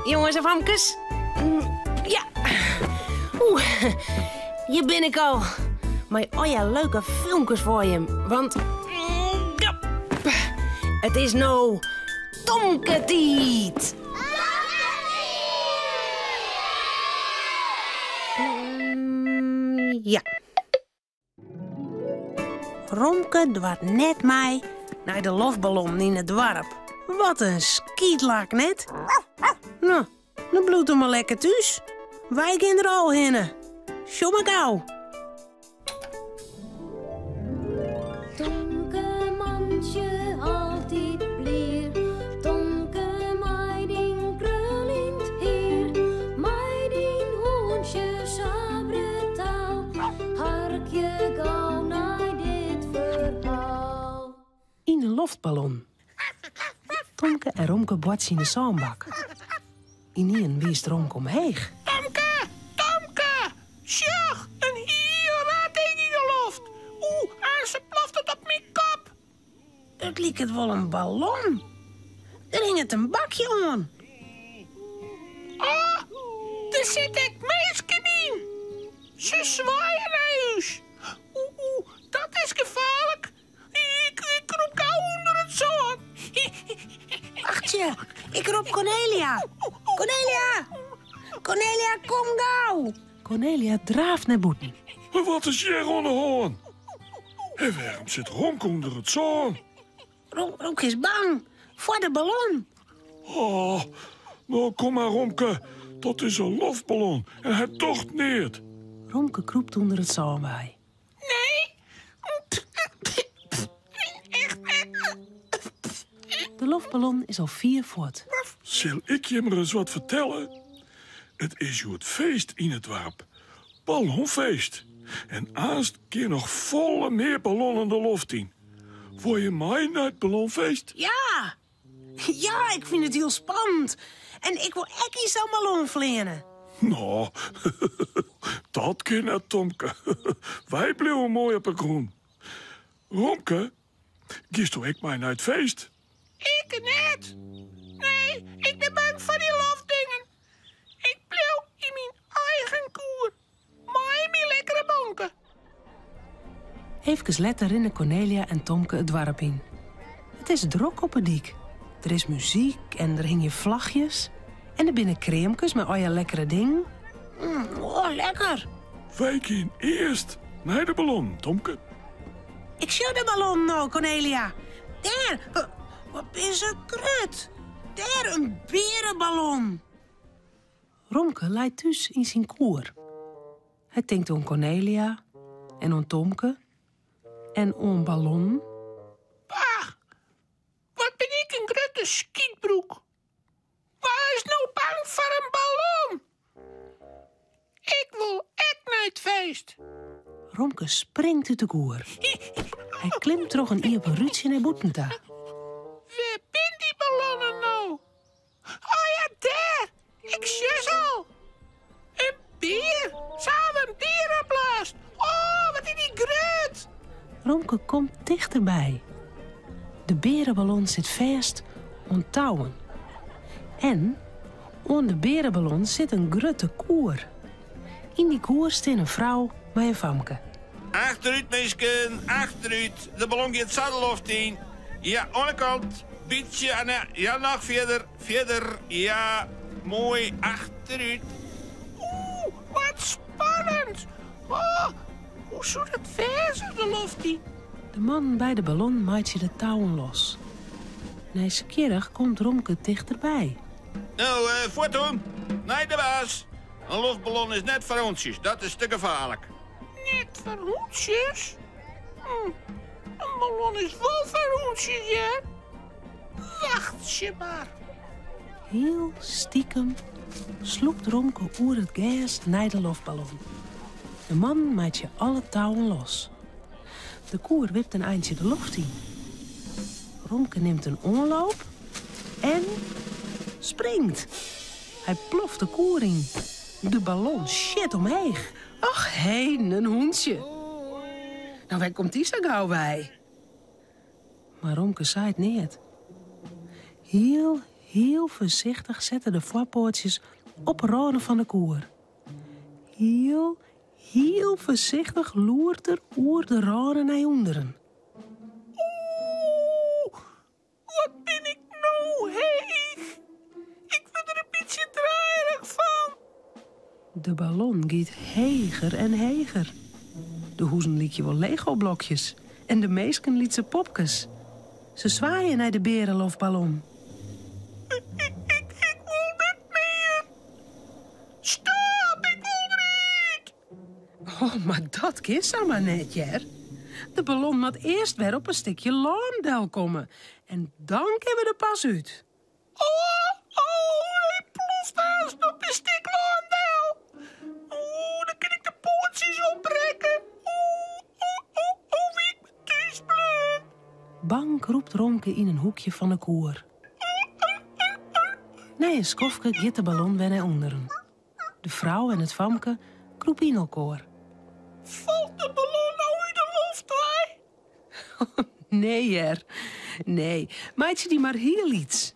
Jonges en famkes. Ja. Oeh, hjir bin ik al. Mei allegear leuke filmkes foar jim. Want ja, it is no Tomke-tiid. Ja. Romke doart net mei nei de loftballonnen yn it doarp. Wat in skytlak, net? No, dan bliuwt er mar lekker thús. Wy gean der al hinne. Sjoch mar gau. Tomke mantsje altyd blier, Tomke mei dyn kruljend hier, mei dyn hûntsje sa brutaal, harkje gau nei dit ferhaal. Yn de loftballon. Tomke en Romke boartsje yn de sânbak. Ynienen wiist Romke omheech. Tomke! Tomke! Sjoch, in hiel raar ding yn de loft! Oeh, aanst ploft it op myn kop! It liket wol in ballon. Der hinget in bakje oan. Oh, der sitte ek minsken yn. Se swaaie nei ús. Oeh, oeh, dat is gefaarlik. Ik krûp gau ûnder it sân. Wachtsje, ik rop Cornelia. Cornelia! Cornelia, kom gau! Cornelia draaft nei bûten. Wat is hjir oan de hân? En wêrom sit Romke ûnder it sân? Romke is bang foar de ballon. Oh, no kom mar Romke, dat is in loftballon en hy docht neat. Romke krûpt ûnder it sân wei. Nee. De loftballon is al fier fuort. Sil ik jim ris wat fertelle? It is hjoed feest yn it doarp. Ballonfeest. En aanst gean noch folle mear ballonnen de loft yn. Wol je mei nei it ballonfeest? Ja! Ja, ik fyn it hiel spannend. En ik wol ek yn sa'n ballon fleane. No, dat kin net, Tomke. Wy bliuwe moai op 'e grûn. Romke, giesto ek mei nei it feest? Ik net. Nee, ik bin bang foar dy loftdingen. Ik bliuw yn myn eigen koer. Mei myn lekkere bonke. Efkes letter rinne Cornelia en Tomke it doarp yn. It is drok op 'e dyk. Der is muzyk en der hingje flachjes. En der binne kreamkes mei allegear lekkere dingen. Mm, oh, lekker! Wy gean earst nei de ballonnen, Tomke. Ik sjoch de ballonnen no, Cornelia. Dêr, wat binne se grut. Dêr in beareballon. Romke leit thús yn syn koer. Hy tinkt oan Cornelia en oan Tomke en oan ballonnen. Bah, wat bin ik in grutte skytbroek. Wa is no bang foar in ballon? Ik wol ek nei it feest. Romke springt út de koer. Hy klimt troch in iepen rútsje nei bûten ta. Wêr bin dy ballonnen no? Oh ja, dêr! Ik sjoch se al. In bear! Se hawwe in bear opblaasd. Oh, wat is dy grut! Romke komt tichterby. De beareballon sit fêst oan touwen. En oan de beareballon sit in grutte koer. Yn dy koer stean in frou mei in famke. Achterút, minsken, achterút. De ballon giet sa de loft yn. Ja, oan de kant. Bytsje, ah, nee, ja, noch fierder, fierder. Ja, moai, achterút. Oeh, wat spannend. Oh, hoe soe dat wêze, de loft yn? De mannen by de ballon meitsje de touwen los. Nijsgjirrich komt Romke tichterby. No, eh, fuort Nei de baas. In loftballon is net foar hûntsjes, dat is te gefaarlik. Net foar hûntsjes? Hm, in ballon is wol foar hûntsjes, hear. Wachtsje mar. Hiel stikem slûpt Romke oer it gers nei de loftballon. De mannen meitsje alle touwen los. De koer wipt in eintsje de loft yn. Romke nimt in oanloop en springt. Hy ploft de koer yn. De ballon sjit omheech. Och heden, in hûntsje. No, wêr komt dy sa gau wei? Mar Romke seit neat. Hiel, Hiel foarsichtich set er de foarpoatsjes op 'e râne fan de koer. Hiel, hiel foarsichtich loert er oer de râne nei ûnderen. Oeh, wat bin ik no heech. Ik wurd der in bytsje draaierich fan. De ballon giet heger en heger. De huzen lykje wol Lego-blokjes en de minsken lytse popkes. Se swaaie nei de beareloftballon. Ik, ik, ik wol net mear. Stop, ik wol derút. Oh, mar dat kin samar net, hear. De ballon moat earst wer op in stikje lân delkomme en dan kinne we der pas út. Oh, oh, hy ploft aanst op in stik lân del. Oeh, dan kin ik de poatsjes opbrekke. Oeh, oeh, oeh, oeh, wie ik mar thús bleaun. Bang krûpt Romke yn in hoekje fan 'e koer. Nei in skoftke giet de ballon wer nei ûnderen. De frou en it famke krûpe yn elkoar. Falt de ballon no út de loft wei? Nee hear, nee, meitsje dy mar hiel lyts.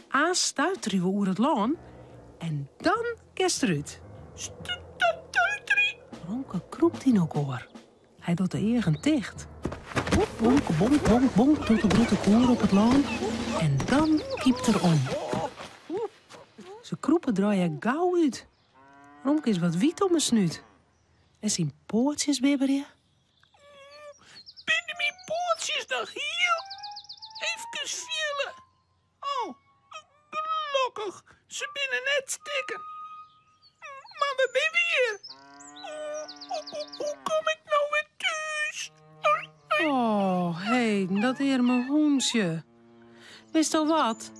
Aanst stuiterje we oer it lân en dan kinst derút. Stuiterje? Romke krûpt yn elkoar. Hy docht de eagen ticht. Bonk, bonk, bonk, bonk docht de grutte koer op it lân en dan kypt er om. Se krûpe der allegear gau út. Romke is wat wiet om 'e snút en syn poatsjes bibberje. Binne myn poatsjes noch hiel? Efkes fiele. Oh, gelokkich, se binne net stikken. Mar wêr binne we hjir? Hoe kom ik no wer thús? Oh, heden, dat earme hûntsje. Witsto wat?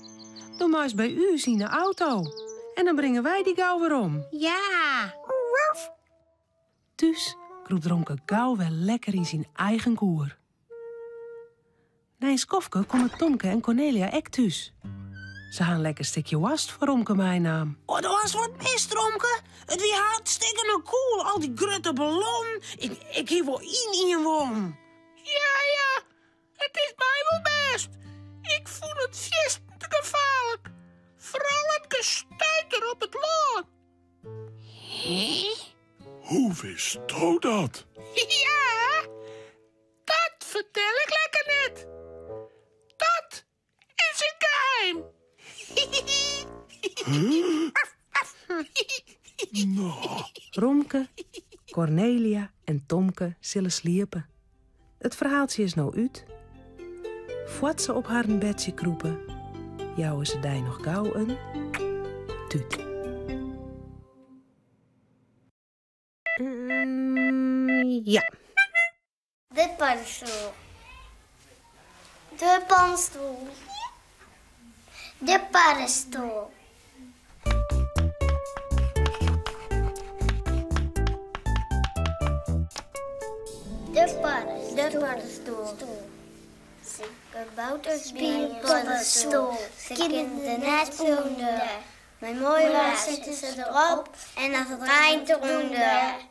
Do meist by ús yn 'e auto en dan bringe wy dy gau werom. Ja! Thús krûpt Romke gau wer lekker yn syn eigen koer. Nei in skoftke komme Tomke en Kornelia ek thús. Se ha in lekker stikje woarst foar Romke meinaam. Oh, do hast wat mist, Romke. It wie hartstikkene cool, al dy grutte ballonnen. Ik, ik hie wol yn ien wollen. Ja, ja, it is my wol bêst. Ik fûn it fierstente gefaarlik. Foaral it gestuiter op it lân. Hé? Hoe witsto dat? Ja, dat fertel ik lekker net. Dat is in geheim. No. Romke, Kornelia en Tomke sille sliepe. It ferhaaltsje is no út. Foar't se op harren bedsje krûpe, jouwe se dy noch gau in tút. Ja. De paddenstoel. De paddenstoel. De paddenstoel. De paddenstoel. De paddenstoel. Paddenstoel. Ze kunnen er net onder. Mei moai waar sitte se derop en as it reint derûnder.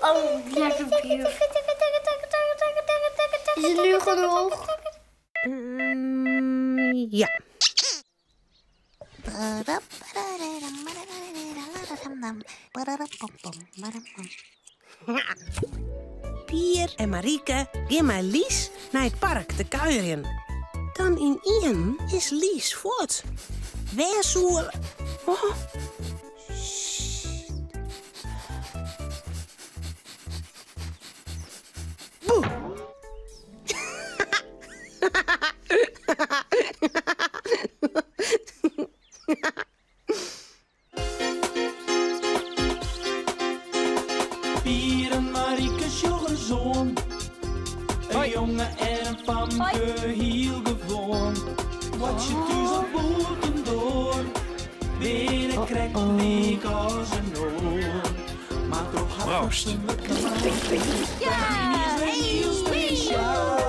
Oh, lekker bier. Is het nu genoeg? Ja. Pier en Marieke gean mei Lies nei it park te kuierjen. Dan ynienen is Lies fuort. Wêr soe. Oh. Boe! Pier en Marieke sjogge zoon. In jonge en in famke, hiel gewoan. Wat je thús of bûtendoar, binne krekt lyk as in oar. Mar troch har Proost. Ja! Hiel spesjaal.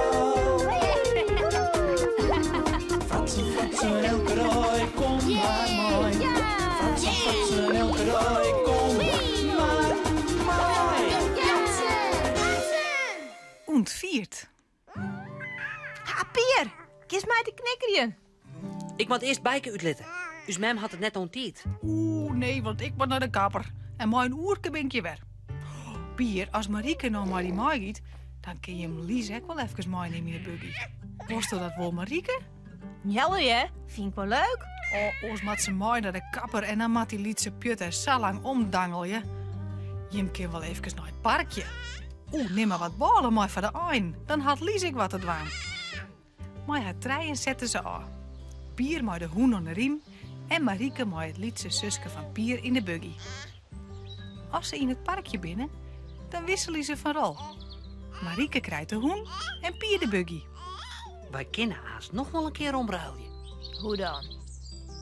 Fratsen, fratsen, elke dei, kom mar mei. Fratsen, fratsen, elke dei, kom mar mei. Untfierd. Ha, Pier, kinst mei te knikkerjen? Ik moat earst Bijke útlitte. Us mem hat it net oan tiid. Oeh, nee, want ik moat nei de kapper. En mei in oerke bin ik hjir wer. Pier, as Marieke no mei dy meigiet, dan kin jim Lies ek wol efkes meinimme yn de buggy. Wolsto dat wol, Marieke? Jawol hear, fyn ik wol leuk. Oh, oars moat se mei nei de kapper en dan moat dy lytse pjut dêr sa lang omdangelje. Jim kin wol efkes nei it parkje. Oeh, nim mar wat bôle mei foar de ein, dan hat Lies ek wat te dwaan. Mei har trijen sette se ôf. Pier mei de hûn oan de rym en Marieke mei it lytse suske fan Pier yn de buggy. As se yn it parkje binne, dan wisselje se fan rol. Marieke krijt de hûn en Pier de buggy. Wy kinne aanst noch wol in kear omruilje. Hoe dan?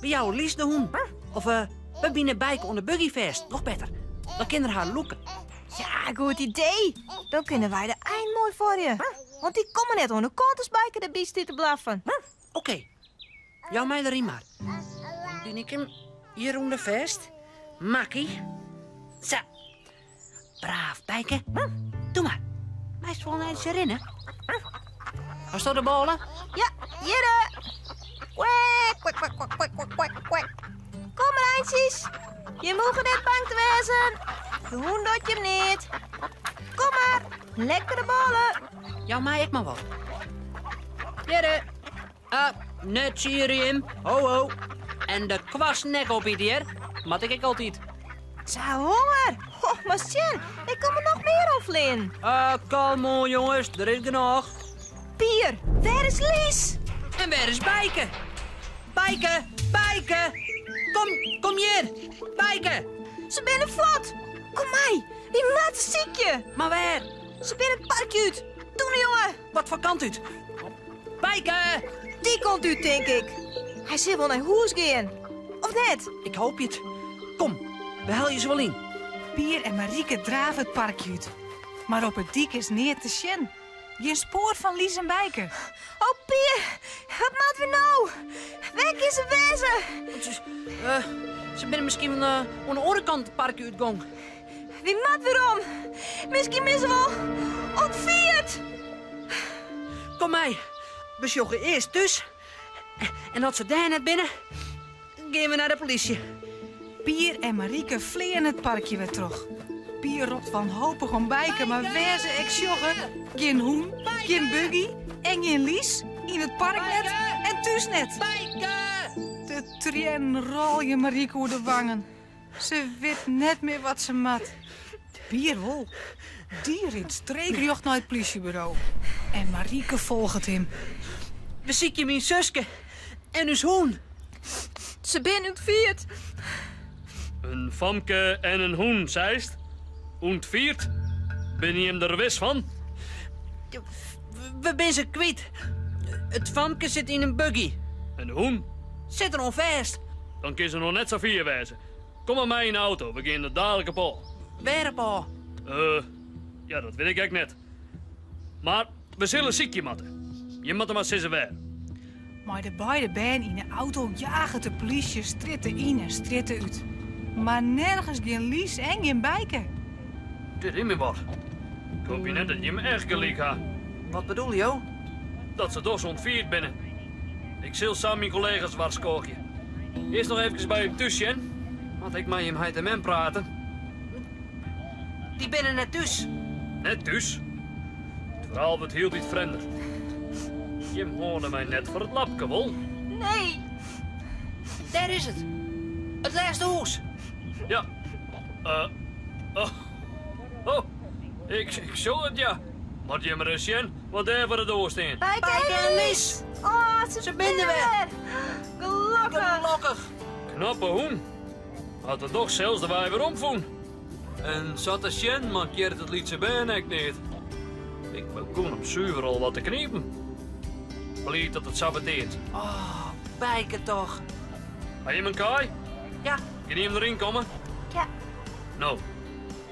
We jouwe Lies de hûn. Of eh, we bine Bijke oan de buggy fêst, noch better. Dan kin er har lûke. Ja, goed idee. Dan kinne wy de ein moai foarje. Want dy komme net oan de kant as Bijke derby stiet te blaffen. Oké, jou my de rym mar. Dan bin ik him hjir ûnder fêst. Makkie. Sa. Braaf, Bijke. Doe mar. Meist wol in eintsje rinne. Hasto de bôle? Ja, hjirre. Kwek, kwek, kwek, kwek, kwek, kwek, kwek, kwek. Kom mar, eintsjes. Je mogen net bang te wêzen. De hûn docht jim neat. Kom mar, lekkere bôle. Jou my ek mar wat. Hjirre. Uh, net sierje jim. Ho, ho. En de kwast nek opite, hear. Moat ik ek altyd. Se ha honger. Oh, mar sjen, der komme noch mear oanfleanen. Uh, kalm oan, jonges. Der is genôch. Pier, wêr is Lies? En wêr is Bijke? Bijke, Bijke! Kom, kom hjir! Bijke! Se binne fuort! Kom mei, wy moatte sykje! Mar wêr? Se binne it parkje út. Doe no, jonge! Wat foar kant út? Bijke! Dy kant út, tink ik. Hy sil wol nei hûs gean. Of net? Ik hoopje it. Kom, we helje se wol yn. Pier en Marieke drave it parkje út. Mar op 'e dyk is neat te sjen. Gjin spoar fan Lies en Bijke. Oh Pier, wat moatte we no? Wêr kin se wêze? Uh, se binne miskien uh, oan de oare kant it parkje útgong. Wy moatte werom. Miskien binne se wol ûntfierd. Kom mei, we sjogge earst thús. En as se dêr net binne, gean we nei de polysje. Pier en Marieke fleane it parkje wer troch. Pier ropt wanhopich om Bijke, mar wêr se ek sjogge, gjin hûn, gjin buggy en gjin Lies. Yn it park net en thús net. De triennen rôlje Marieke oer de wangen. Se wit net mear wat se moat. Pier wol. Dy rint streekrjocht nei it plysjeburo. En Marieke folget him. We sykje myn suske en ús hûn. Se binne ûntfierd. In famke en in hûn, seist? Ûntfierd? Binne jim der wis fan? We binne se kwyt. It famke sit yn in buggy. En de hûn? Sit der oan fêst. Dan kin se noch net sa fier wêze. Kom mar mei yn de auto, we gean der dalik op ôf. Wêr op ôf? Eh, ja, dat wit ik ek net. Mar we sille sykje moatte. Jim moatte mar sizze wêr. Mei de beide bern yn 'e auto jaget de polysje strjitte yn en strjitte út. Mar nergens gjin Lies en gjin Bijke. Dit is my wat. Ik hoopje net dat jim echt gelyk ha. Wat bedoele jo? Dat se dochs ûntfierd binne. Ik sil sa myn kollega's warskôgje. Earst noch efkes by jim thús sjen. Moat ik mei jim heit en mem prate. Dy binne net thús. Net thús? It ferhaal wurdt hieltyd frjemder. Jim hâlde my net foar it lapke, wol? Nee. Dêr is it. It lêste hûs. Ja. Uh, oh. Oh. Ik, ik sjoch it, ja. Moat jim ris sjen wat dêr foar de doar stean. Bijke en Lies! Oh, se, se binne der wer. Gelokkich. Gelokkich. Knappe hûn. Hat er dochs sels de wei werom fûn. En sa te sjen mankearret it lytse bern ek neat. Ik begûn him suver al wat te knipen. Bliid dat it sa beteart. Oh, Bijke toch. Ha jim in kaai? Ja. Kin jim deryn komme? Ja. No,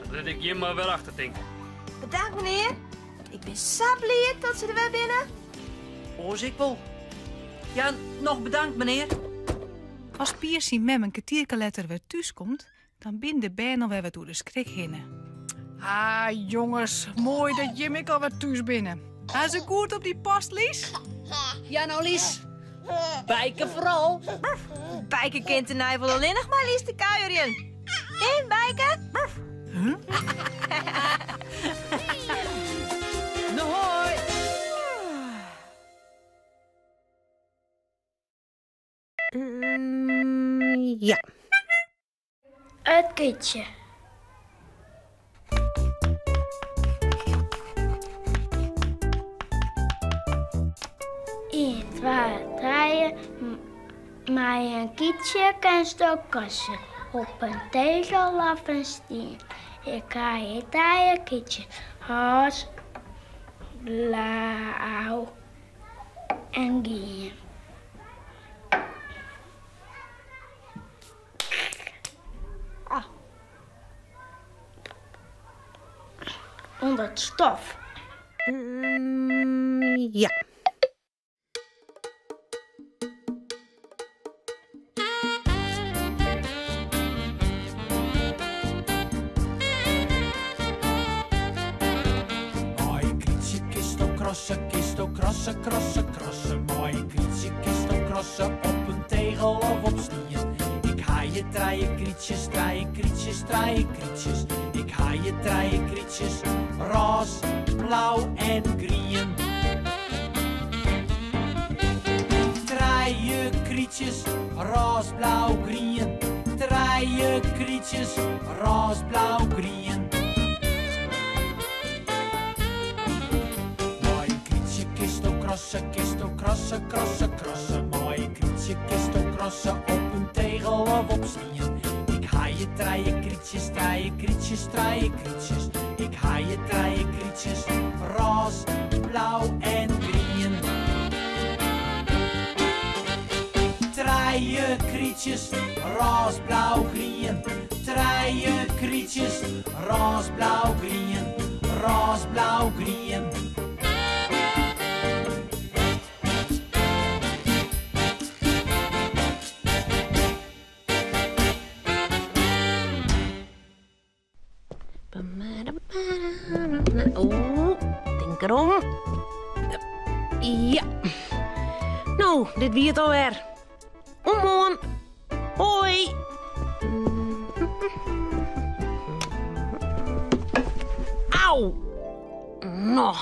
dan lit ik jim mar wer achtertinke. Bedankt menear. Ik bin sa bliid dat se der wer binne. Oars ik wol. Ja, noch bedankt menear. As Pier syn mem in kertierke letter wer thús komt, dan binne de bern alwer wat oer de skrik hinne. Ah, jonges, moai dat jim ek alwer thús binne. Ha se goed op dy past, Lies? Ja, no, Lies. Bijke foaral. Bijke kin tenei wol allinnich mei Lies te kuierjen. Hè, Bijke? Huh? No, hoi. Ja. It kytsje. Ien, twa, trije, mei in kytsje kinsto krasse op in tegel of in stien. Ik ha hjir trije kytsjes, rôs, blau en grien. Under it stof. Ja. Mei in krytsje kinsto krasse, kinsto krasse, krasse, krasse. Mei in krytsje kinsto krasse op in tegel of op stien. Ik ha hjir trije krytsjes, trije krytsjes, trije krytsjes. Ik ha hjir trije krytsjes, rôs, blau en grien. Trije krytsjes, rôs, blau, grien. Trije krytsjes, rôs, blau, grien. Mei in krytsje kinsto krasse, kinsto krasse, krasse, krasse. Mei in krytsje kinsto krasse op in tegel of op stien. Ik ha hjir trije krytsjes, trije krytsjes, trije krytsjes. Ik ha hjir trije krytsjes, rôs, blau en grien. Trije krytsjes, rôs, blau, grien. Trije krytsjes, rôs, blau, grien. Rôs, blau, grien. Oeh, tink derom. Ja. No, dit wie it alwer. Oant moarn. Hoi. Au. No.